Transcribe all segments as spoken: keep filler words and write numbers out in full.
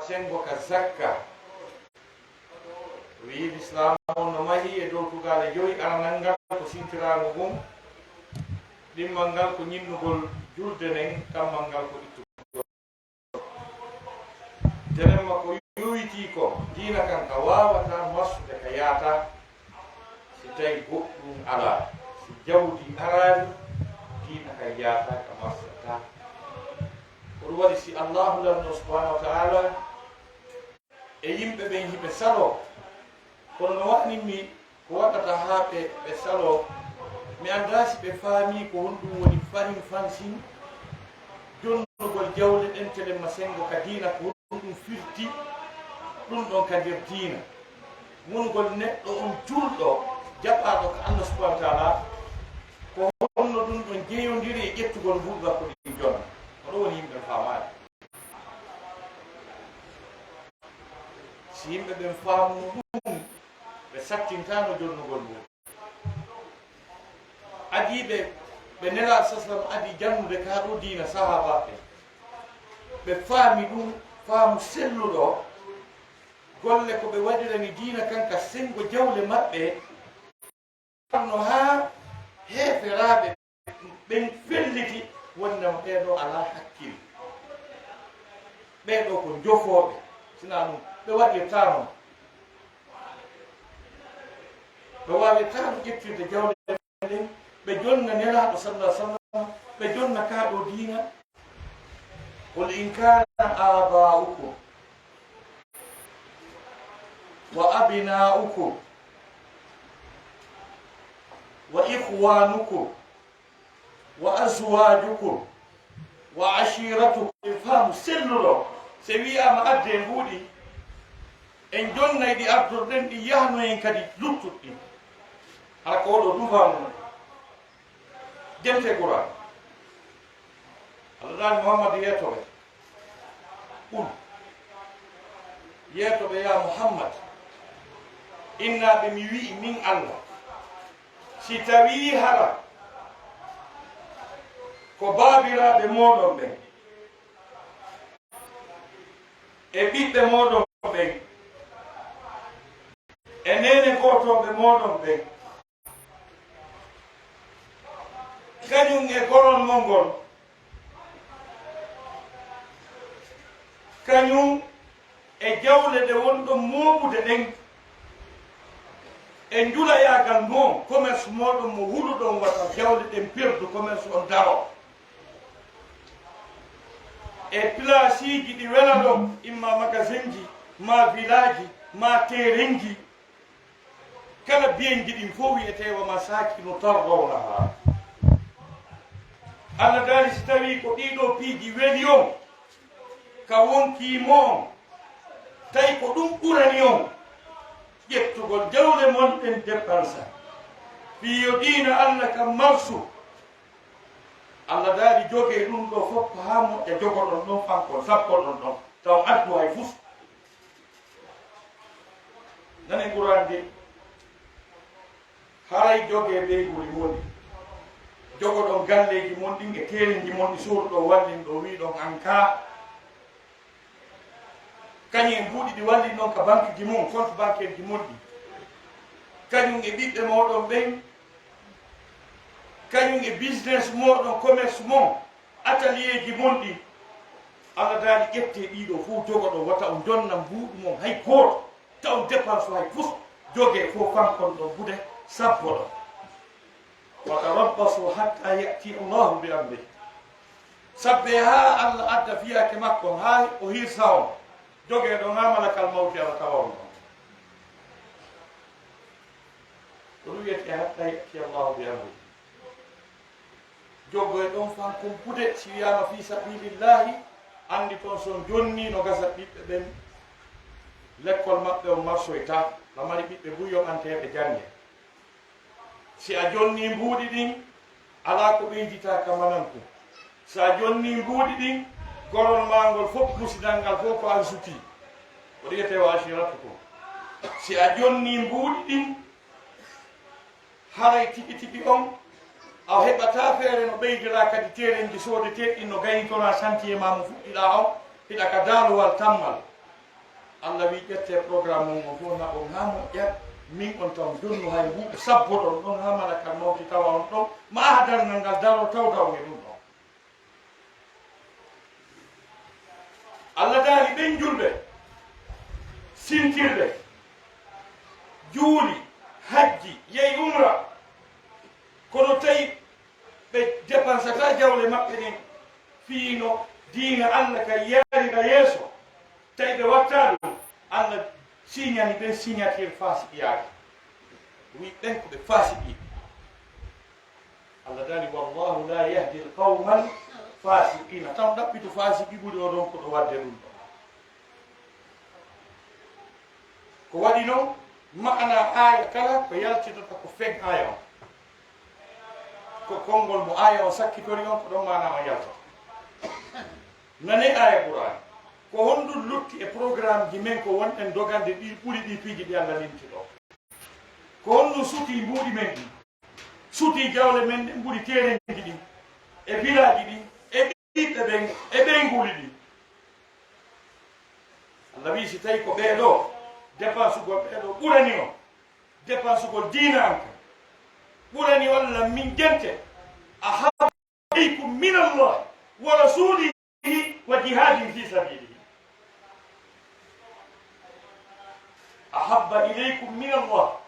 senngo ka zakka. O wiyi, Lislaam on no mahii e dow tugaale jowi. Aranal ngal ko sintiraango ngun, ɗimmal ngal ko ñinnugol julde nden, kammal ngal ko ittugol. Telemma ko yowitii ko, diina kan ka waawataa marsude ka yaataa, si tawi goɗɗum alaa, si jawdi araali, diina kan yaataa ka marsataa. Ko ɗum waɗi si Allaahu lanɗo subhaanahu wa ta'aala e yimɓe ɓen hiɓe saloo, kono no waɗanimmi ko waɗata haa ɓe, ɓe saloo, mi anndaa si ɓe faamii ko honɗum woni farin fansin jonnugol jawle ɗen telemma senngo ka diina, ko honɗum firti ɗum ɗon ka nder diina. Wonugol neɗɗo on julɗo, jaɓaaɗo ka Allah subhaanahu wa ta'aala, ko honno ɗum ɗon jeyondiri e ƴettugol mbuuɗu makko ɗin jonna? Ko ɗum woni yimɓe faamaade. Si yimɓe ɓen faamuu ɗum, ɓe sattintaano jonnugol ngun. Adii ɓe, ɓe Nelaaɗo sallallaahu alayhi wa sallam adii jannude ka ɗoo diina sahaabaaɓe ɓen. Ɓe faami ɗum faamu selluɗo, golle ko ɓe waɗirani diina kan ka senngo jawle maɓɓe, no haa heeferaaɓe ɓen felliti, wonnde ɓee ɗoo alaa hakkil. Ɓee ɗoo ko njofooɓe, sinaa ɗum ɓe waɗirtaano. Ɓe waawirtaano ƴettirde jawle ɗen, ɓe jonna Nelaaɗo sallallaahu alayhi wa sallam, ɓe jonna ka ɗoo diina. Qul in kana aba'ukum wa abna'ukum wa ikhwanukum wa azwajukum wa ashiratukum. E faamu selluɗo, si wiyaama addee mbuuɗi, en jonnay ɗi artorɗen ɗi, yahnoyen kadi luttuɗi ɗin. Hara ko oɗo ɗum faamu. Jente Qur'an. Allah daali Muhammad yeeto ɓe. Qul. Yeeto ɓe, ya Muhammad. Inna ɓe mi wi'i min Allah. Si tawii hara ko baabiraaɓe mooɗon ɓen, e ɓiɓɓe mooɗon ɓen, e neene gootooɓe mooɗon ɓen, kañum e gorol mon ngol, kañum e jawle ɗe wonɗon mooɓude ɗen, e njulayaagal mon, commerce mooɗon mo huɗuɗon wata jawle ɗen perdu, commerce on daro. E placeeji ɗi wela ɗon, imma magasinji, ma village, ma terenji, kala biyenji ɗin fof wi'etee wa masakinu tardawnaha. Allah daali, si tawii ko ɗii ɗoo piiji weli on, ka wonkii mon, tawi ko ɗum ɓurani on, ƴettugol jawle mon ɗen dépensa. Fii yo diina Allah kan marsu. Allah daali, jogee ɗum ɗoo fof haa moƴƴa, jogoɗon ɗon fankon, sappoɗon ɗon, taw addu hay fus. Nani Qur'an de, haray jogee ɓeyguli mon ɗin. Jogoɗon galleeji mon ɗin e teerenji mon ɗi sooruɗon wallin ɗo, wi'ɗon an kaa. Kañum e mbuuɗi ɗi wallin ɗon ka banque ji mon, compte bancaire ji mon ɗin. Kañum e ɓiɓɓe mooɗon ɓen. Kañum e business mooɗon, commerce mon, atelier ji mon ɗin. Allah daali, ƴettee ɗii ɗoo fof jogoɗon, wata on jonna mbuuɗu mon hay gooto, ta on dépense hay fus, jogee fof fankon ɗon gude sappo ɗon. Wa tarabbasu hatta ya'ti Allahu bi amrih. Sabbe haa Allah adda fiyaake makko, haa o hirsa on, jogee ɗon haa malakal mawti ara tawa on ɗon. Ko ɗum wiyetee hatta ya'ti Allahu bi amrih. Joggoy ɗon fankon pude, si wiyaama fii sabiilillaahi, anndi ton si on jonnii no gasa ɓiɓɓe ɓen, lekkol maɓɓe on marsoytaa, ɓa mari ɓiɓɓe buy yoɓanteeɓe jannge. Si a jonnii mbuuɗi ɗin, alaa ko ɓeyditaa ka mananku. Si a jonnii mbuuɗi ɗin, gorol maa ngol fof, musidal ngal fof ko an sutii. Ko ɗum wiyetee wa ashiratukum. Si a jonnii mbuuɗi ɗin, haray tigi tigi on, a heɓataa feere no ɓeydiraa kadi teerenji soodeteeɗi ɗin no gaynitonaa chantier maa mo fuɗɗiɗaa on, hiɗa ka daalowal tammal. Allah wi ƴette programme on, on fof na on haa moƴƴa, min on taw jonnu hay huuɓe sabboɗon ɗon haa malakal mawti tawa on ɗon, ma aha darngal ngal daro taw taw e ɗum ɗon. Allah daali ɓen julɓe, sintirɓe, juuli, hajji, yehi umra, kono tawi ɓe dépensata jawle maɓɓe ɗen fii no diina Allah ka yarira yeeso, tawi ɓe watta ɗum, Allah siñani ɓen signature faasiqiyaaji. Wi ɓen ko ɓe faasiqiiɓe. Allah daali, "Wallahu la yahdi al-qawma al-fasiqina." Taw ɗaɓɓitu faasiqi ɓuri o ɗon ko ɗo waɗde ɗum ɗo. Ko waɗi noon, maana aaya kala ko yaltitata ko fen aaya on. Ko konngol mo aaya on sakkitori on, ko ɗon maana on yaltata. Nane aaya Qur'an. Ko honɗum lutti e programmeji men ko wonɗen dogande ɗi ɓuri ɗi piiji ɗi Allah limti ɗo? Ko honɗum suti mbuuɗi men ɗi? Suti jawle men ɗen ɓuri terenji ɗin, e vilaaji ɗin, e ɓiɓɓe ɓen, e ɓeynguuli ɗin. Allah wi'i, si tawi ko ɓee ɗoo, dépensugol ɓee ɗoo ɓurani on, dépensugol diina an kan, ɓurani on lan min jente, ahabba ilaykum min Allah wa rasulihi wa jihadin fi sabilihi. Ahabba ilaykum min Allah.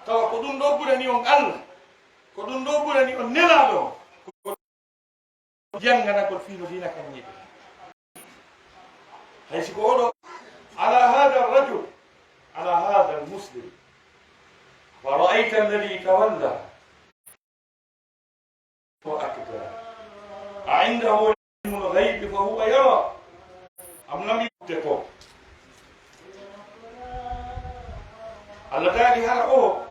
Tawa ko ɗum ɗoo ɓurani on Allah, ko ɗum ɗoo ɓurani on Nelaaɗo on, ko jannganagol fii no diina kan yiɗi. Hay si ko oɗo, ala hada rajul, ala hada muslim, wa ra'ayta alladhi tawalla, wa akbar. A indahu ilmul ghaybi fa huwa yara. Am lam yudde ko. Allah daali hara o,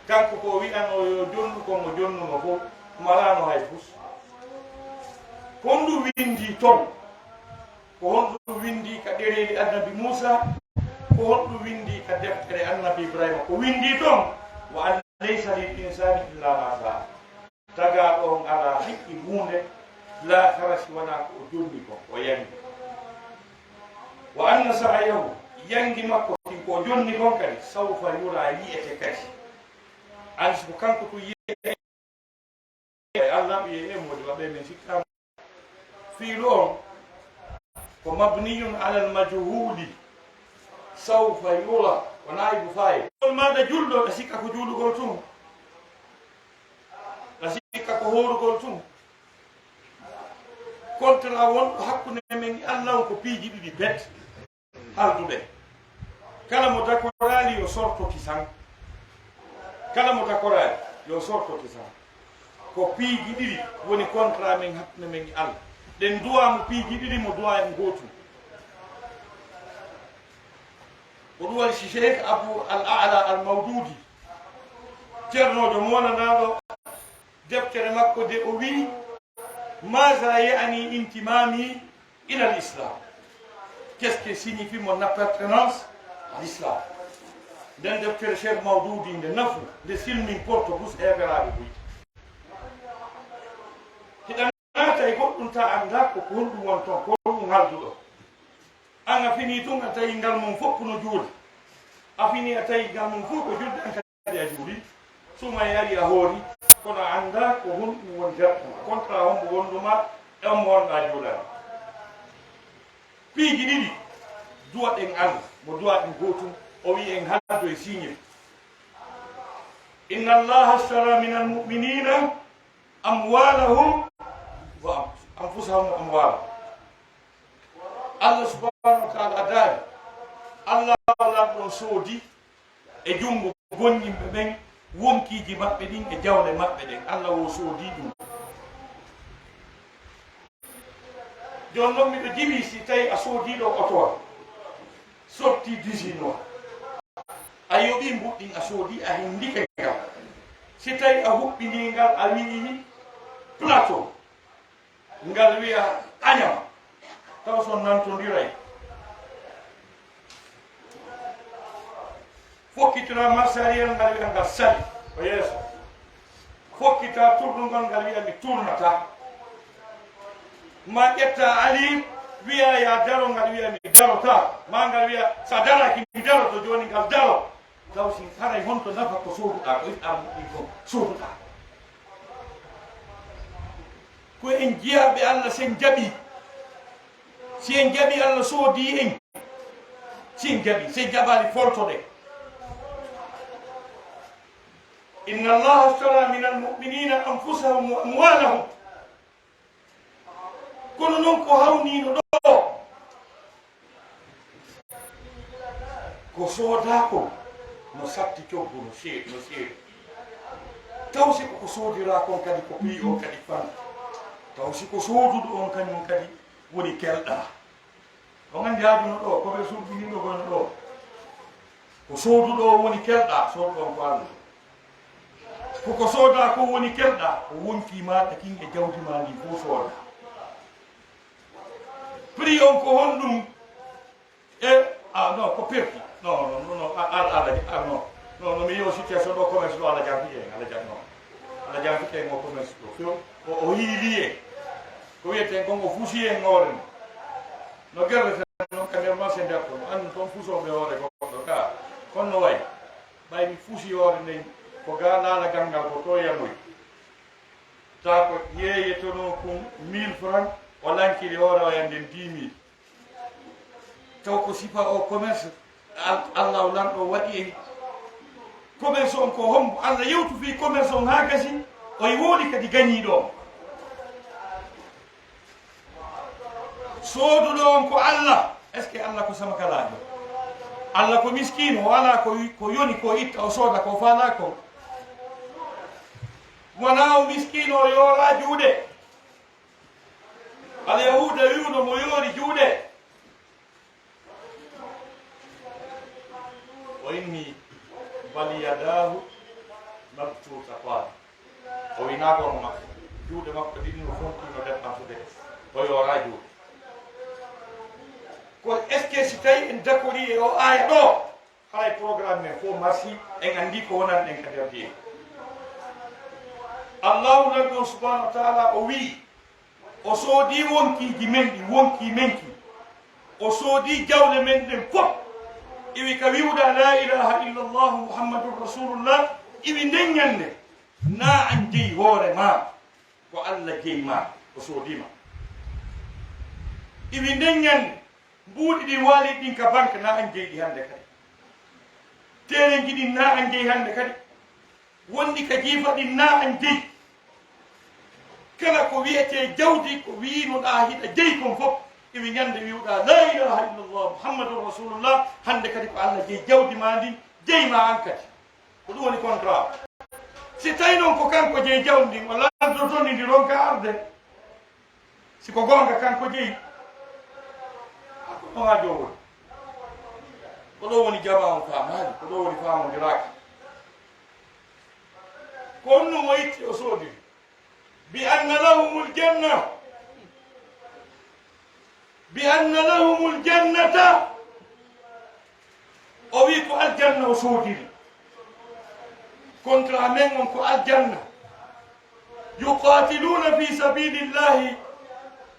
kanko ko wi'ano yo jonnu ko mo jonnuno fof, marano hay fus. Ko honɗum windi ton? Ko honɗum windi ka ɗereeli annabi Muusa? Ko honɗum windi ka deftere annabi Ibrahima? Ko windi ton, "Wa an laysa lil insani illa ma sa'a." Tagaaɗo on alaa haqqi huunde laakara si wanaa ko o jonni kon, o yangi. "Wa anna sa'yahu", yangi makko kin ko o jonni kon kadi, "sawfa yura", yi'ete kadi. An si ko kanko tun yi'ete e Allah, wi'e, "E moodi waɓe men sikkaama." Fiilu on ko mabniyun alal majhuli, sawfa yura, ko naibu fa'il. On maada julɗo, a sikka ko juulugol tun. A sikka ko hoorugol tun. Contrat wonɗo hakkunde men e Allah on ko piiji ɗiɗi bet halduɗe. Kala mo dakoraali yo sorto kisan. Kala mo dakoraali yo sorto kisan. Ko piiji ɗiɗi woni contrat men hakkunde men e Allah. Ɗen duwa mo piiji ɗiɗi, mo duwa en gootum. Ko ɗum waɗi si Cheikh Abu Al A'la Al Mawdudi, ceernoojo moonanaaɗo, deftere makko de o wi'i, "Maza ya'ni intimami ila al-Islam? Qu'est-ce que signifie mon appartenance à l'Islam?" Nden deftere Cheikh Mawdudi nde nafu, nde silmin porto bus heeferaaɓe buy. Hiɗa naata e goɗɗum ta annda ko ko honɗum won ton, ko honɗum halduɗo. An a fini tun a tawi ngal mum fof no juuli. A fini a tawi ngal mum fof ko julde an kadi a juuli. Suma e ari a hoori, kono a annda ko honɗum woni nder ɗum. Contrat hombo wonduma e hombo wonɗa juulani. Piiji ɗiɗi, duwa ɗen Allah, mo duwa ɗen gootum, o wi'i en haldo e siñel. Inna Allaha ashtara min al-mu'minina amwalahum wa anfusahum wa amwalahum. Allah subhanahu wa ta'ala daali, Allah lan ɗon soodi e junngo gonɗinɓe ɓen wonkiiji maɓɓe ɗin e jawle maɓɓe ɗen. Allah wo soodi ɗum. Jooni non miɗo jiwi si tawi a soodi ɗo oto, sorti dix-huit non. A yoɓi mbuɗɗin a soodi a hindike ngal. Si tawi a huɓɓini ngal a wi'i plateau. Ngal wi'a añam, taw so nantondiray. Fokkitira marsariyel ngal wi'a ngal sali, ko yeeso. Fokkita turnugol ngal wi'a mi turnata. Ma ƴetta ali, wiya ya daro, ngal wiya mi darota, ma ngal wiya sa daraki mi daroto, joni ngal daro. Taw si haray honto nafa ko sooduɗaa, ko iɗa moƴƴi kon sooduɗaa? Ko en jiyaaɓe Allah, si en jaɓi, si en jaɓi Allah soodi en, si en jaɓi, si en jaɓaali folto de. Inna Allaha ashtara min almu'minina anfusahum wa amwalahum. Kono noon ko hawniino ɗo, ko soodaa kon no satti coggu, no see-, no seeri. Taw si ko ko soodiraa kon kadi ko prix on kadi fanɗi. Taw si ko sooduɗo on kañum kadi woni kelɗaa. On anndi aduna ɗo, ko ɓe surɓiniiɗo kono ɗo. Ko sooduɗo on woni kelɗaa, sooduɗo on ko Allah. Ko ko soodaa ko woni kelɗaa, ko wonkii maaɗa kin e jawdi maa ndin fof soodaa. Prix on ko honɗum? E, ah, non, ko perti. Non, non, non, non, a-, a-, Alla, ah, non. Non, non, mi yi'o situation ɗo, commerce ɗo, Alla janfike en, Alla jan-, non. Alla janfike en o commerce ɗo. Few, o, o hiili en. Ko wiyeten kon o fusi en hoore mum. No gerreten non ka nder marché nder kon. Anndi toon fusooɓe hoore goɗɗo ka. Kono no wayi. Ɓay mi fusi hoore nden, ko ga laalagal ngal ko to yanoy. Taa ko yeeyetonoo kun mille francs, o lankiri hoore o yanden dix mille. Taw ko sifa o commerce, Al-, Allahu lanɗo waɗi en. Commerce on ko hombo? Allah yewtu fii commerce on haa gasi, o wooɗi kadi gañiiɗo on. Sooduɗo on ko Allah. Est-ce que Allah ko samakalaajo? Allah ko miskiino, o alaa ko, ko yoni ko itta, o sooda ko faalaa ko. Wonaa o miskiino, o yooraa juuɗe. Alyahuuda wi'uno mo yoori juuɗe. O inni, "Bal yadaahu mabsuutataani." O winaa ko makko. Juuɗe makko ɗiɗi no fonti no dépensude. O yooraa juuɗe. Ko est-ce que si tawi en dakori e o aaya ɗo, haray programme men fof marsi, en anndi ko wonani ɗen ka nder diine. Allahu nan ɗon subhanahu wa taala o wi'i, o soodii wonkiiji men ɗi, wonkii men ki. O soodii jawle men ɗen fof. Iwi ka wi'uɗaa laa ilaaha illallah Muhammadun Rasulullah, iwi nden ñande, na an jeyi hoore maa, ko Allah jeyi maa, o soodii ma. Iwi nden ñande, mbuuɗi ɗin waali ɗin ka banque, na an jeyi ɗi hannde kadi. Terenji ɗin na an jeyi hannde kadi. Wonɗi ka jiifa ɗin na an jeyi. Kala ko wiyetee jawdi, ko wiinuɗaa hiɗa jeyi kon fof, iwi ñande wi'uɗaa, "Laa ilaaha illallah, Muhammadun Rasulullah," hannde kadi ko Allah jeyi jawdi maa ndin, jeyi maa an kadi. Ko ɗum woni contrat. Si tawi noon ko kanko jeyi jawdi ndin, o lantoto ndi, ndi ronka arde. Si ko goonga kanko jeyi, a ko ɗo haa joowol. Ko ɗo woni jamaa on faamaali, ko ɗo woni faamondiraaki. Ko on ɗum o itti o soodiri. Bi anna lahumul janna. Bi anna lahumul jannata. O wi ko aljanna o soodiri. Contrat men on ko aljanna. Yuqatiluna fi sabilillahi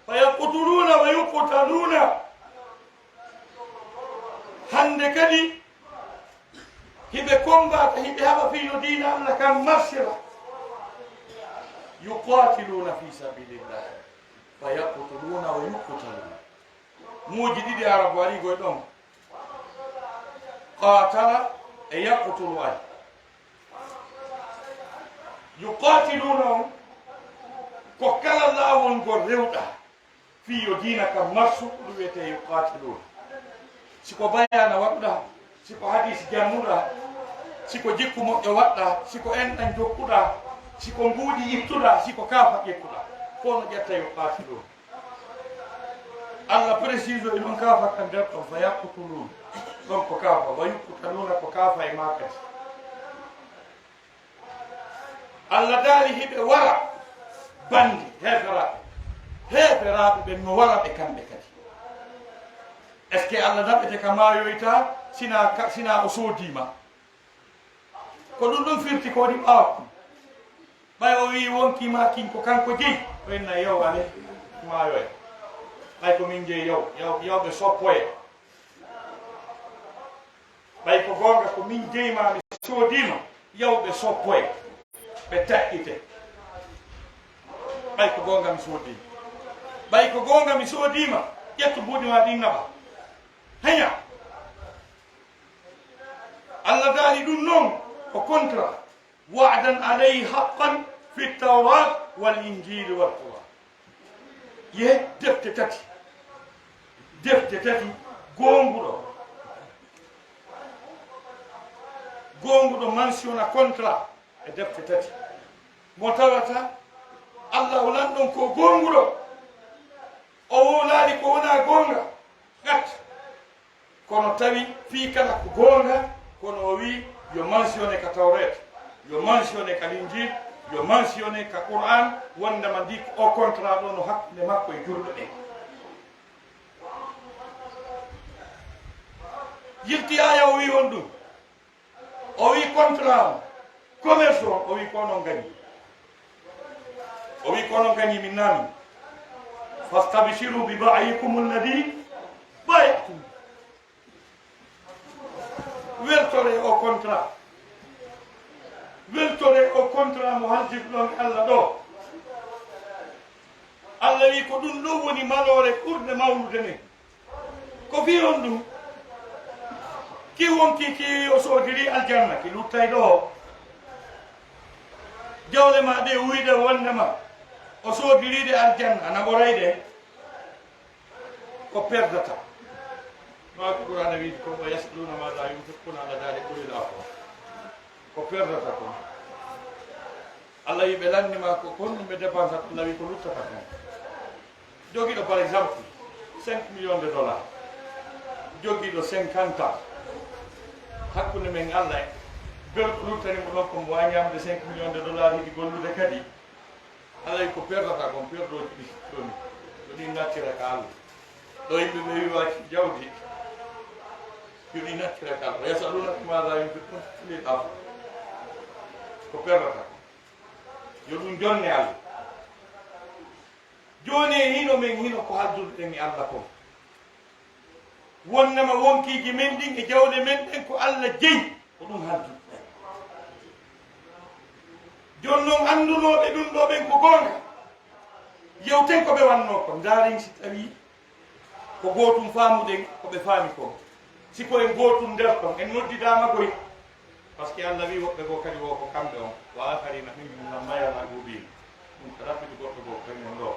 fa yaqtuluna wa yuqtaluna. Hannde kadi hiɓe kombata, hiɓe haɓa fii yo diina Allah kan marsira. Yuqatiluna fi sabilillahi fa yaqtuluna wa yuqtaluna. Muuji ɗiɗi Arabu ari goy ɗon. Qatala e yaqtulu ay. Yuqatiluna on ko kala laawol ngol rewɗa fii yo diina kan marsu, ko ɗum wiyetee yuqatiluna. Si ko bayaana waɗuɗa, si ko hadis jannuɗa, si ko jikku moƴƴo waɗɗa, si ko enɗan jokkuɗa, si ko mbuuɗi ittuɗa, si ko kaafa ƴettuɗa, ko no ƴetta yuqatiluna. Allah précise e ɗon kaafa kan nder ɗon, fa yaqtulun. Ɗon ko kaafa, wa yuqtaluna ko kaafa e maa kadi. Allah daali hiɓe wara bandi heeferaaɓe. Heeferaaɓe ɓen no wara ɓe kamɓe kadi. Est-ce que Allah daɓete ka maayoyta sina ka, sina o soodii ma? Ko ɗum ɗum firti ko waɗi ɓaawo ɗum. Ɓay o wi'i wonkii maa kin ko kanko jeyi, o inna yew ale maayoya. Ɓay ko min jeyi, yaw, yaw, yaw ɓe soppoye. Ɓay ko goonga ko min jeyi ma, mi soodii ma, yaw ɓe soppoye. Ɓe taƴƴite. Ɓay ko goonga mi soodii ma. Ɓay ko goonga mi soodii ma, ƴettu buuɗi ma ɗin naɓa. Heña. Allah daali ɗum non ko contrat. وعدا عليه حقا في التوراة والإنجيل والقرآن. Ye defte tati. Defte tati goonguɗo. Goonguɗo mensiona contrat e defte tati. Mo tawata Allah o lanɗon ko goonguɗo. O wowlaali ko wonaa goonga. Qat. Kono tawi fii kala ko goonga, kono o wii yo mensione ka Tawreeta, yo mensione ka Linjiil, yo mensione ka Qur'aan, wondema ndi ko o contrat ɗo no hakkunde makko e julɓe ɓen. Yilti aya o wii on ɗum. O wii contrat on, commerce on, o wii ko non gañi. O wii ko non gañi min naami. فاستبشروا ببيعكم الذي بايعتم. Weltore o contrat. Weltore o contrat mo haldirɗon e Allah ɗo. Allah wii ko ɗum ɗo woni maloore ɓurde mawnude nden. Ko fii honɗum? Ki wonki ki o soodiri aljanna, ki luttay ɗo. Jawle ma ɗe wuyde wondema o soodiri ɗe aljanna, a naɓoray ɗe. Ko perdata. No Alqur'aana wiide kon, ويسألونك ماذا ينفقون، Allah daali قل العفو. Ko perdata kon. Allah wii ɓe lanni ma ko kon ɗum ɓe dépensata, Allah wii ko luttata kon. Jogiiɗo, par exemple, cinq millions de dollars, jogiiɗo cinquante ans, hakkunde men Allah e bel ko luttani mo ɗon, ko mo waawi ñaamde cinq millions de dollars, hiɗi gollude kadi. Allah wii ko perdata kon, perdooji ɗi ɗon, yo ɗi nattira ka Allah. Ɗo yimɓe ɓe wii waaki jawdi, yo ɗi nattira ka Allah. ويسألونك ماذا ينفقون قل العفو. Ko perdata kon, yo ɗum jonne Allah. Jooni e hino men hino ko halduɗen e Allah kon. Wonnama wonkiiji men ɗin e jawle men ɗen ko Allah jeyi, ko ɗum halduɗen. Jooni non, anndunooɓe ɗum ɗo ɓen ko goonga, yewten ko ɓe wannoo kon, ndaaren si tawii ko gootum faamuɗen ko ɓe faami kon. Si ko en gootum nder kon, en noddidaama goy. Parce que Allah wii woɓɓe goo kadi wo ko kamɓe on, وآخرين منهم لما يلحقوا بهم. Ɗum ko ɗaɓɓiti goɗɗo goo ko kañum on ɗo.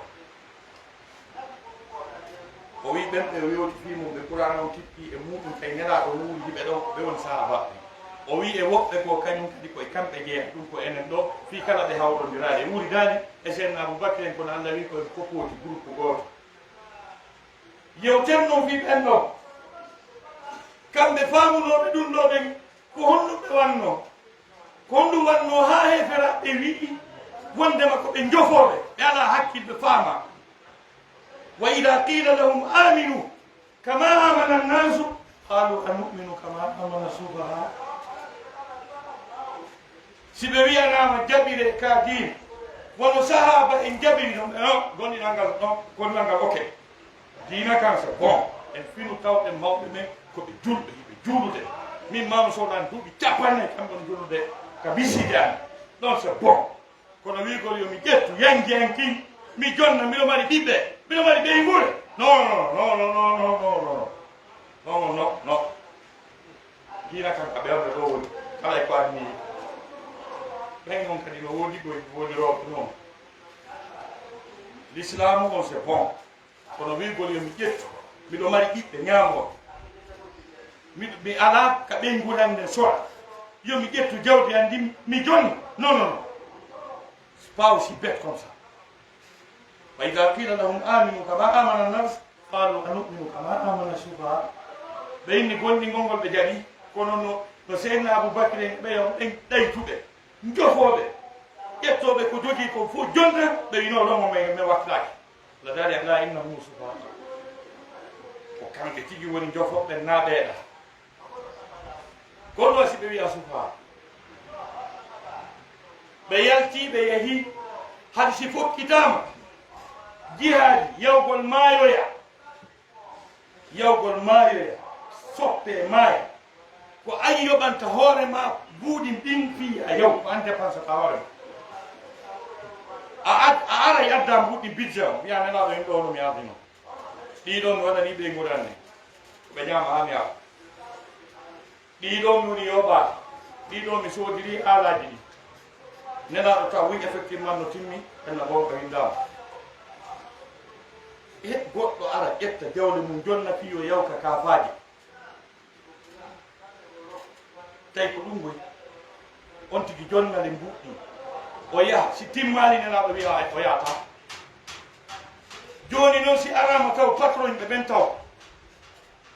O wii ɓen ɓe o yewti fii mum, ɓe Qur'aana on tippi e muɗum, kay Nelaaɗo wuuri ɓe ɗo, ɓe woni sahaabaaɓe. O wii e woɓɓe goo kañum kadi ko e kamɓe jeyaa, ɗum ko enen ɗo, fii kala ɓe hawrondiraade. E wuuridaani e Seydina Abubakri en, kono Allah wii ko en fof woodi groupe gooto. Yewten non fii ɓen ɗon. Kamɓe faamunooɓe ɗum ɗo ɓen, ko honɗum ɓe wannoo? Ko honɗum wannoo haa heeferaaɓe ɓe wi'i wondema ko ɓe njofooɓe, ɓe alaa hakkil, ɓe faamaa? وإذا قيل لهم آمنوا كما آمن الناس قالوا أنؤمن كما آمن السفهاء. Si ɓe wi'anaama jaɓiree ka diina, wano sahaaba en jaɓiri ɗum, e on, gollal ngal, non, gollal ngal, ok. Diina kan, c'est bon. En finu tawɗen mawɓe men ko ɓe julɓe, hiɓe juulude. Min Maamu Soodaan duuɓi capanɗe kam ɗon juulude ka misiide an. Ɗon c'est bon. Kono wi'ugol yo mi ƴettu yanji an kin, mi jonna, miɗo mari ɓiɓɓe, miɗo mari ɓeynguure. Non, non, non, non, non, non, non, non. Non, non, non. Diina kan ka ɓernde ɗo woni, kala e ko adni. Ɓen on kadi no woodi goy, woodi rewɓe non. L'islamu on, c'est bon. Kono wi'ugol yo mi ƴettu, miɗo mari ɓiɓɓe ñaamooɓe. Mi, mi alaa ka ɓeynguure an nden sora. Yo mi ƴettu jawdi an ndin, mi jonna. Non, non, non. C'est pas aussi bête comme ça. وإذا قيل لهم آمنوا كما آمن الناس قالوا أنؤمن كما آمن السفهاء. Ɓe inni gomɗingol ngol ɓe jaɓi, kono no, no Seydina Abu Bakri en ɓe, ɓen ɗaytuɓe, njofooɓe, ƴettooɓe ko jogii ko fof jonna, ɓe wii non, non, men, men wattaaki. Allah daali, ألا إنهم سفهاء. Ko kamɓe tigi woni njofooɓe naa ɓeeɗa. Kono si ɓe wi'a sufaha, ɓe yalti, ɓe yahi, hay si fokkitaama jihaadi, yawgol maayoya, Yawgol maayoya, soppe maaya. Ko an yoɓanta hoore ma mbuuɗi ɗin fii a yaw, ko an dépensata hoore ma. A ad-, a ara yadda mbuuɗi budget o, wiya Nelaaɗo en ɗoo no mi ardino. Ɗii ɗoo mi waɗani ɓe ngurande. Ko ɓe ñaama haa mi ara. Ɗii ɗoo mi woni yoɓaade. Ɗii ɗoo mi soodiri aalaaji ɗi. Nelaaɗo taw wi effectivement no timmi, enna goonga winndaama. E goɗɗo ara ƴetta jawle mum jonna fii yo yawka kaafaaje. Tawi ko ɗum goy. On tigi jonnale mbuuɗi. O yaha, si timmaali Nelaaɗo wiya o yaata. Jooni noon si araama taw patron ɓe ɓen taw.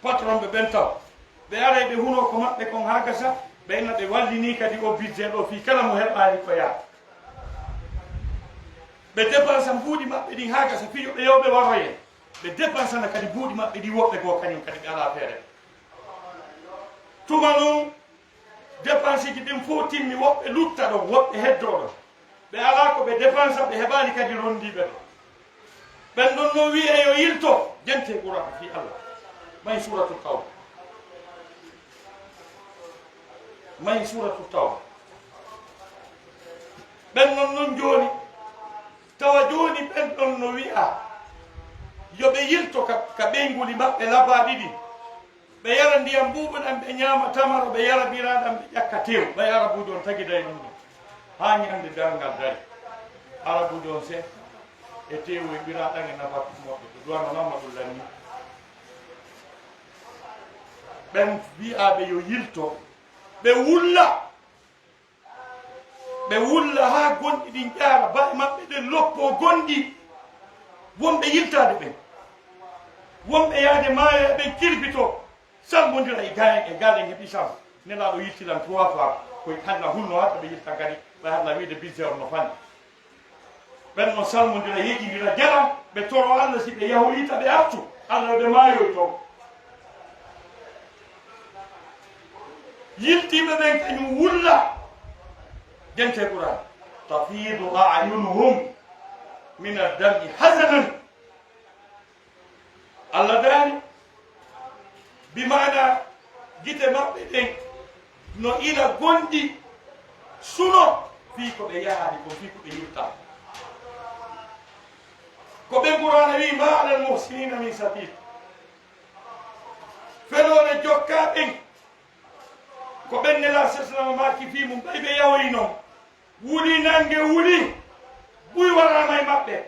Patron ɓe ɓen taw. Ɓe aray ɓe hunoo ko maɓɓe kon haa gasa, ɓe inna ɓe wallinii kadi o budget ɗo fii kala mo heɓaali ko yaha. Ɓe dépensa mbuuɗi maɓɓe ɗin haa gasa fii yo ɓe, yo ɓe waroye. Ɓe dépensana kadi mbuuɗi maɓɓe ɗi woɓɓe goo kañum kadi ɓe alaa feere. Tuma non, dépenseji ɗin fof timmi, woɓɓe lutta ɗon, woɓɓe heddoo ɗon. Ɓe alaa ko ɓe dépensa, ɓe heɓaali kadi rondiiɓe ɓe. Ɓen ɗon no wi'ee yo yilto, jente Qur'aana fii Allah. May Suuratul Tawba. May Suuratul Tawba. Ɓen ɗon non jooni, tawa jooni ɓen ɗon no wi'a yo ɓe yilto ka, ka ɓeynguli maɓɓe labaaɗi ɗin. Ɓe yara ndiyam ɓuuɓuɗam, ɓe ñaama tamaro, ɓe yara biraaɗam, ɓe ƴakka teewu. Ɓay Arabuujo on tagiday ɗum ɗon. Haa ñande darngal dari. Arabuujo on seeɗa e teewu e biraaɗam e nafa moƴƴo. Ko duwano Mamadou Lamine. Ɓen wi'aaɓe yo yilto, ɓe wulla. Ɓe wulla haa gonɗi ɗin ƴaara, ba'e maɓɓe ɗen loppoo gonɗi. Wonɓe yiltaade ɓen. Wonɓe yaade maayo e ɓen kirpitoo. Salmondira e gayen e gaɗen e ɓisam. Nelaaɗo yiltilan trois fois. Koy halla hunno hata ɓe yilta kadi. Ɓay halla wiide budget on no fanni. Ɓen no salmondira, yeƴindira jaram, ɓe toro Allah si ɓe yahoyii ta ɓe artu, Allah ɓe maayoy ton. Yiltiiɓe ɓen kañum wulla, jente Qur'aan, tafiidu a'yunuhum min ad-dam'i hazanan. Allah daali, bi maana gite maɓɓe ɗen no ila gonɗi suno fii ko ɓe yahaani kon, fii ko ɓe yiltaa. Ko ɓen Qur'aana wi'i, "Ma alal muhsiniina min sabiil." Feloore jokkaa ɓen, ko ɓen Nelaaɗo sallallahu alaihi wasallam maaki fii mum, ɓay ɓe yahoyi non, wuli nange wuli, buy waraama e maɓɓe.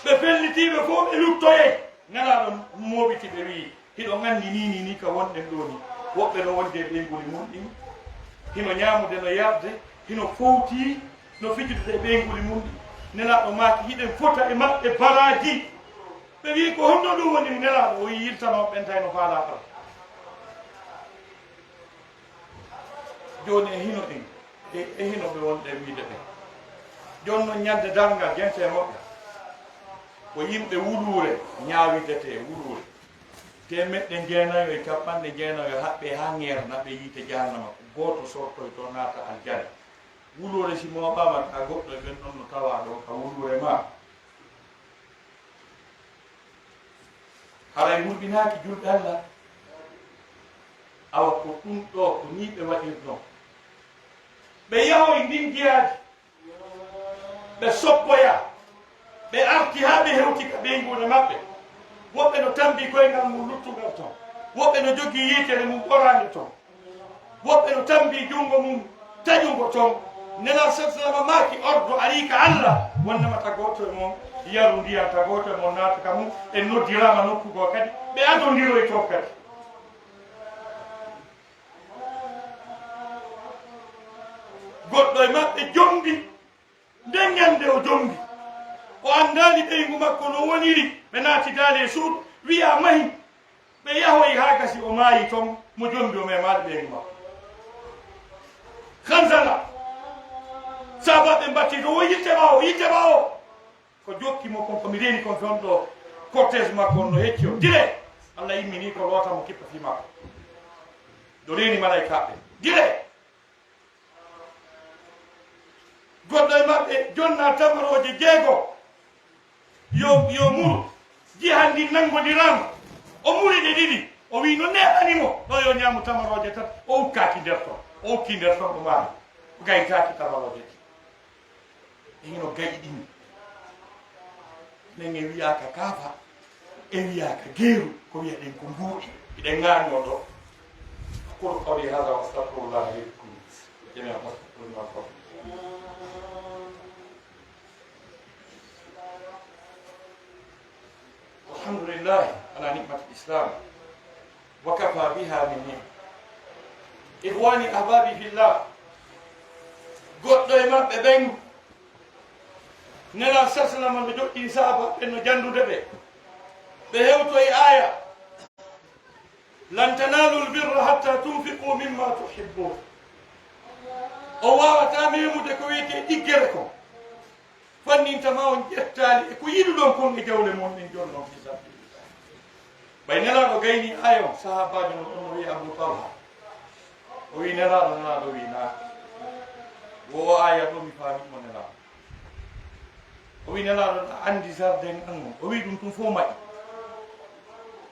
Ɓe fellitiiɓe fof ɓe luttoyay. Nelaaɗo mooɓiti ɓe, wi'i, "Hiɗon anndi nii, nii, nii ka wonɗen ɗoo nii. Woɓɓe no wondi e ɓeynguli mum ɗin, hino ñaamude, no yarde, hino fowtii, no fijude e ɓeynguli mum ɗin." Nelaaɗo maaki, "Hiɗen fota e maɓɓe baraaji." Ɓe wi'i, "Ko honno ɗum woni?" Nelaaɗo o wi'i, "Yiltanoo ɓen tawi no faalaa kala." Jooni e hino ɗin, e, e hino ɓe wonɗe wiide ɓen. Jooni non ñande darngal, jente e moɓɓe, ko yimɓe wuluure ñaawidetee, wuluure. Teemeɗɗe jeenayo e capanɗe jeenayo haɓɓee haa ŋeerna ɓe yiite jahannama, ko gooto sortoytoo naata aljana. Wuluure si mooɓaama ka goɗɗo e ɓen ɗon no tawaa ɗon ka wuluure maa. Haray hurɓinaaki julɓe Allah. Awa ko ɗum ɗoo, ko nii ɓe waɗirnoo. Ɓe yahoy ndin jihaaji, ɓe soppoya, ɓe arti haa ɓe hewti ka ɓeynguure maɓɓe. Woɓɓe no tambi koyngal mum luttungal ton, woɓɓe no jogii yiitere mum ɓoraande ton. Woɓɓe no tambi junngo mum taƴungo ton. Nelaaɗo sallallahu alaihi wasallam maaki, ordo arii ka Allah, wonnama ta gooto e mon yaru ndiyan, ta gooto e mon naata ka mum. En noddiraama nokku goo kadi, ɓe adondiroy ton kadi. Goɗɗo e maɓɓe jombi. Nden ñande o jombi, o anndaali ɓeyngu makko no woniri. Ɓe naati daale e suudu, wi'a mahi. Ɓe yahoyi haa gasi, o maayi ton, mo jombi o memaali ɓeyngu makko. Hanzala, saabaaɓe mbatti to, "Wo yitte ɓaawo, yitte ɓaawo." Ko jokki mo kon, ko mi reeni kon ton ɗoo, cortège makko on no hecci o. Dire! Allah immini ko loota mo kippa fii makko. No reeni malaykaaɓe. Dire! Goɗɗo e maɓɓe jonna tamarooje jeego, yo, yo muru, jiha ndin nanngondiraama. O muri ɗe ɗiɗi, o wi no neeɓani mo, ɗo yo ñaamu tamarooje tati, o ukkaaki nder ton, o ukki nder ton, o maari, o gaytaaki tamarooje ɗiɗi. E hino gayi ɗin. Enen en wiyaaka kaafa, en wiyaaka geeru, ko wiyaɗen ko mbuuɗi, hiɗen ŋaañoo ɗo. أقول قولي هذا وأستغفر الله لي ولكم ولجميع المسلمين. الحمد لله على نعمة الإسلام وكفى بها من نعمة. إخواني أحبابي في الله, goɗɗo e maɓɓe ɓen, Nelaaɗo sallallahu alayhi wa sallam no joɗɗini sahaaba ɓen no janndude ɓe, ɓe hewtoyi aaya, "لن تنالوا البر حتى تنفقوا مما تحبون." O waawataa meemude ko wiyetee ɗiggere kon. Fanninta ma on ƴettaali e ko yiɗuɗon kon e jawle mon ɗen jonnon fi sabilillah. Ɓay Nelaaɗo gayni aaya on, sahaabaajo on, on no wi'ee Abu Talha. O wi'i Nelaaɗo, Nelaaɗo wi'i naa. Wo o aaya ɗo mi faami mo Nelaaɗo. O wi'i Nelaaɗo, ɗa anndi jardin an on? O wi'i ɗum tun fof maƴi.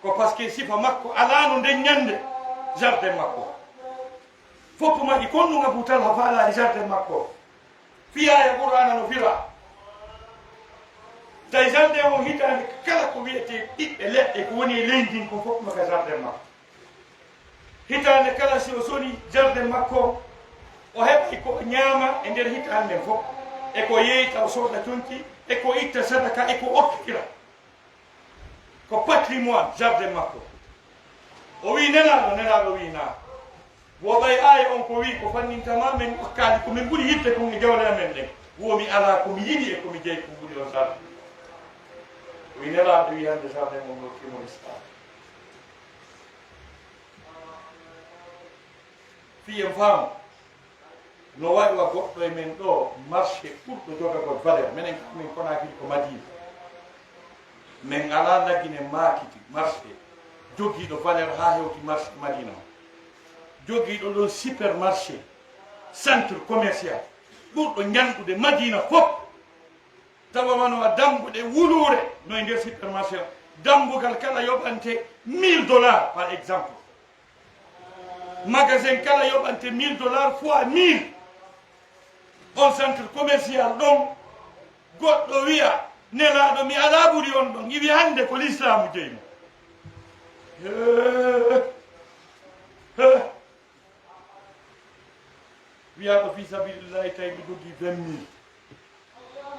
Ko parce que sifa makko alaano nden ñande jardin makko. Fof maƴi, kon ɗum Abu Talha faalaali jardin makko. Fiyaaya Qur'aana no fira. Tawi jardin on hitaande kala ko wiyetee ɓiɓɓe leɗɗe ko woni e leydi ndin kon fof ɗum ka jardin makko. Hitaande kala si o soni jardin makko, o heɓay ko o ñaama e nder hitaande nden fof. E ko yeeyta o sooda conci, e ko itta sadaka, e ko okkitira. Ko patrimoine jardin makko. O wi'i Nelaaɗo, Nelaaɗo wi'i naa. Wo ɓay aaya on ko wi'i ko fanninta ma, men okkaali ko min ɓuri yiɗde kon e jawle amen ɗen. Wo mi alaa ko mi yiɗi e ko mi jeyi ko ɓuri on jardin. O wi'i Nelaaɗo wi'i hannde jardin on no kimo Islam. Fii en faamu. No wayi wa goɗɗo e men ɗo, marché ɓurɗo jogagol valeur. Menen kam, min Conakry ko Madina. Men alaa Lagine Makiti marché jogiiɗo valeur haa hewti marché Madina o. Jogiiɗo ɗon supermarché, centre commercial, ɓurɗo ñanɗude Madina fof. Tawa wano a dambuɗe wuluure no e nder supermarché o. Dambugal kala yoɓante mille dollars, par exemple. Magasin kala yoɓante mille dollars fois mille. On centre commercial ɗon, goɗɗo wi'a, "Nelaaɗo, mi alaa ɓuri on ɗon." Iwi hannde ko lislaamu jeyi mo. Hee, hee. Wiyaaɗo fii sabilillahi, tawi mi jogii vingt mille.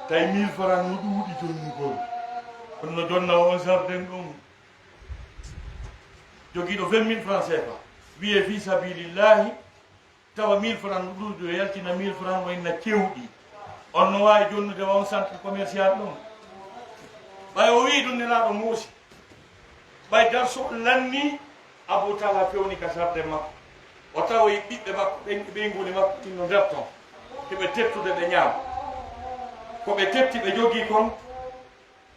Tawi mille francs no ɗuuɗi jonnugol. Kono no jonna on jardin ɗum. Jogiiɗo vingt mille francs C F A. Wiyee fii sabilillahi, tawa mille francs no ɗuuɗi, o yaltina mille francs o inna cewɗi. On no waawi jonnude wa on centre commercial ɗum. Ɓay o wi'i ɗum Nelaaɗo muusi. Ɓay darso on lanni, Abu Talha fewni ka sarde makko. O tawoyi ɓiɓɓe makko ɓen e ɓeynguuli makko tinno nder ton. Hiɓe tettude ɓe ñaama. Ko ɓe tetti ɓe jogii kon,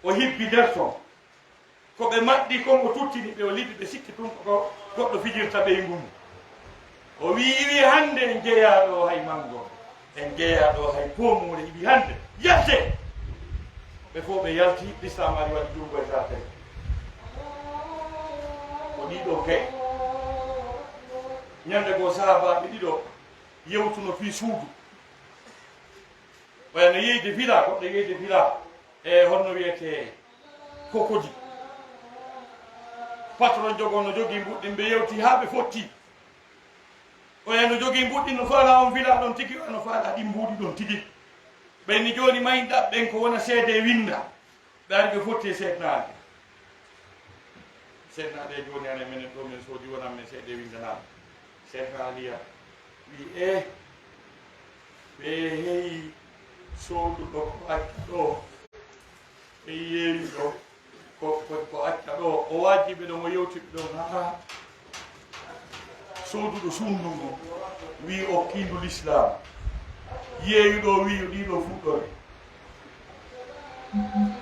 o hibbi nder ton. Ko ɓe maɗɗi kon, o tuttini ɓe, o liɓi ɓe, sikki tun ko goɗɗo fijirta ɓeyngu mum. O wi'i, iwi hannde en jeyaa ɗo hay manngo, en jeyaa ɗo hay poomuure, iwi hannde, yaltee! Ɓe fof ɓe yalti, Lislaam ari waɗi junngo e dartee. Ko ɗiɗo kay. Ñande goo sahaabaaɓe ɗiɗo yewtuno fii suudu. Ɓay no yeyde villa, goɗɗo yeyde villa. E honno wiyetee? Kokodi. Patron jogo no jogii mbuuɗi, ɓe yewti haa ɓe fotti. Oya no jogii mbuuɗi, no faala on villa ɗon tigi, oya no faala ɗin mbuuɗi ɗon tigi. Ɓen ni jooni mayin ɗaɓɓen ko wona seede winda. Ɓe ari ɓe fotti e Seydina Ali. Seydina Ali jooni hannde menen ɗo men soodi wonan men seede windanaaɗo. Seydina Aliya wi'i, e, ɓe heyi sooduɗo ko acca ɗo. Ɓe yeewi ɗo. Ko, ko, ko acca ɗo, o waajibi ɗon, o yewti ɓe ɗon haa sooduɗo suudu ndu, wi'i okkiindu Lislaam. Yeewi ɗo, wi'i ɗiɗo fuɗɗore.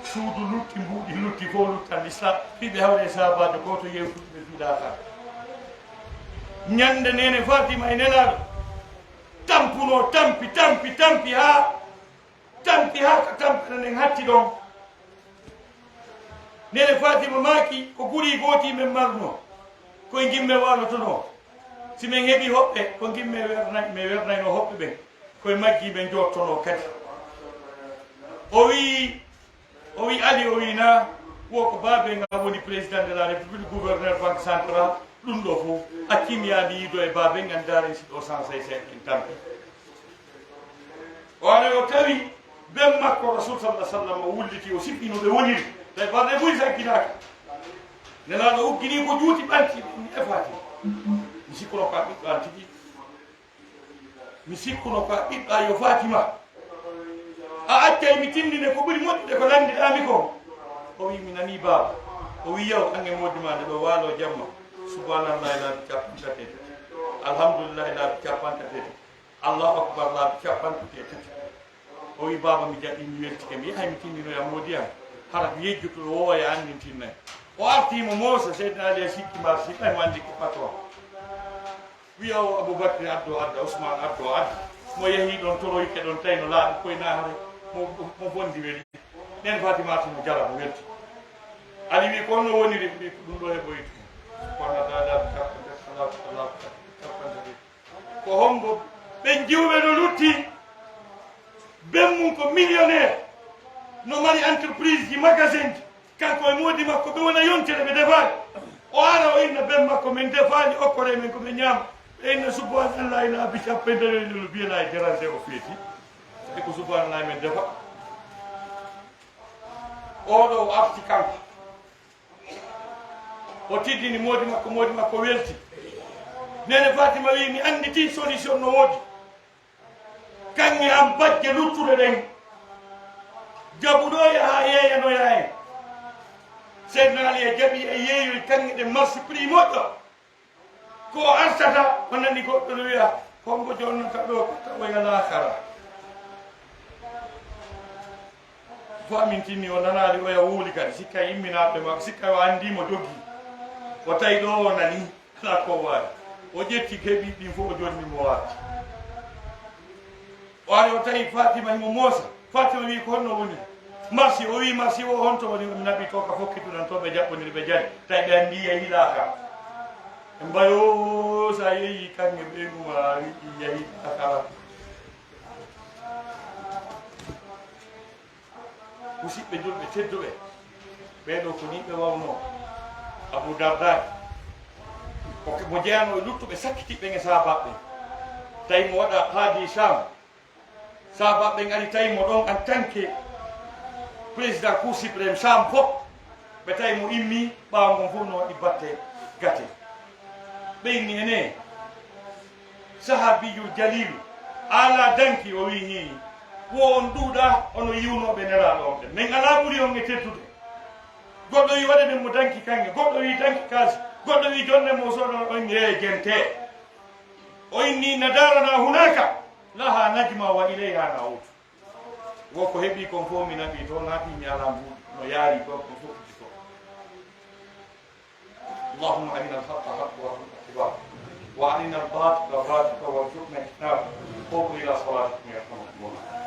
Suudu lutti, mbuuɗi lutti, fof luttan Lislaam. Fii ɓe hawre e sahaabaajo gooto yewtude ɓe fiɗaaka. Ñande Neene Faatima e Nelaaɗo tampuno, tampi, tampi, tampi haa tampi haa ka tampere nden hatti ɗon. Nene Fatima maaki, ko guri gooti men marno, koye ngimmen waalotono. Si men heɓi hoɓɓe, ko ngimmen wernay, men wernayno hoɓɓe ɓen, koye majji men jottono kadi. O wi, o wi Ali, o wi na, wo ko baaben am woni président de la République, gouverneur banque centrale, ɗum ɗo fof, accim yaani yiido e baaben am, daaren si ɗo cent cinq cent en tampi. O ara o tawi ben makko, Rasul sallallahu alaihi wasallam, o wulliti, o siɓɓi no ɓe woniri. Tawi barde buy sankinaaki. Nelaaɗo uggini ko juuti ɓanti, mi e Fatima. Mi sikkuno ko a ɓiɗɗo an tigi. Mi sikkuno ko a ɓiɗɗo an yo Fatima. A accay mi tindine ko ɓuri moƴƴude ko lanndiɗaa mi ko. O wi, mi nanii baaba. O wi, yaw, an e moodi ma nde ɗo waalo jamma. Subhanallahi laabi capanɗe tati e tati. Alhamdulillahi laabi capanɗe tati e tati. Allahu akbar laabi capanɗe tati e tati. O wi, baaba, mi jaɓi, mi weltike, mi yahay mi tindinoya moodi an. Hara ko yejjutuɗo wowa e an min tinnay. O arti mo Moosa, Seydina Ali e sikki mbaar si ɓay mo anndi ko patron. Wiya o Abubakri addo adda, Usmaan addo adda. Mo yehi ɗon toroyke ɗon tawi no laaɓi koye na hare. Mo, mo fondi weli. Nden Fatima arti mo jala mo welti. Ali wi, ko honno woniri? Wi, ko ɗum ɗo heɓoytu. Kono dada, ko hombo ɓen jiwɓe no lutti? Ben mum ko millionnaire, no mari entreprise ji, magasin ji. Kanko e moodi makko ɓe wona yontere ɓe defaali. O ara o inna ben makko, min defaali, okkore men ko ɓe ñaama. Ɓe inna subhanallah, ina abbi cappe ndewe no biyana e déranger o feeti. Tawi ko subhanallah men defa. Oɗo o arti kanko. O tiddini moodi makko, moodi makko welti. Nene Fatima wi, mi annditi solution no woodi. Kaŋŋe am bajje luttuɗe ɗen. Jaɓu ɗo yaha yeeyanoya en. Seydina Ali e jaɓi e yeeyoy kaŋŋe ɗen marsi prix moƴƴo. Ko o arsata, o nani goɗɗo no wiya, hombo jonnata ɗo ko tawoya laakara. Fof amin tinni o nanaali oya wuuli kadi, sikka e imminaaɓe makko, sikka o anndi mo jogii. O tawi ɗo o nani, alaa ko o waawi. O ƴetti keɓi ɗin fof, o jonni mo warti. O ari o tawi Fatima himo moosa. Fatima wi, ko honno woni? Marsi, o wi, marsi o honto woni? Mi naɓi to ka fof kittuɗan to ɓe jaɓɓondiri ɓe jali. Tawi ɓe anndi yehi laaka. Ɓe mbayo sa yehi kanŋe ɓe ɗum a wi yehi laaka. Musidɓe julɓe tedduɓe, ɓee ɗoo ko nii ɓe wawnoo. Abu Darda, ko mo jeyanoo e luttuɓe sakkitiiɓe ɓen e sahaabaaɓe ɓen. Tawi mo waɗa qaadi Sham. Sahaabaaɓe ɓen ari tawi mo ɗon en tant que président Cour suprême Sham fof. Ɓe tawi mo immii, ɓaawo ngon fof no waɗi batte gate. Ɓe inni, ene, Sahaabiyul Jaliilu, a alaa danki? O wi'i, hii, wo on ɗuuɗaa, ono yiwnooɓe Nelaaɗo on ɓen. Men alaa ɓuri on e teddude. Goɗɗo wi'i, waɗanen mo danki kaŋŋe. Goɗɗo wi'i, danki kaalisi. Goɗɗo wi'i, jonnen mo o sooda on, o inni, ee, jentee. O inni, inna daaranaa hunaaka, lahaa najma wa ilayhaa na'uudu. Wo ko heɓi kon fof mi naɓi to, naati mi alaa mbuuɗi. No yaari kon ko fof ko. اللهم أرنا الحق حقا وارزقنا اتباعه، وأرنا الباطل باطلا وارزقنا اجتنابه. قوموا إلى صلاتكم يرحمكم الله.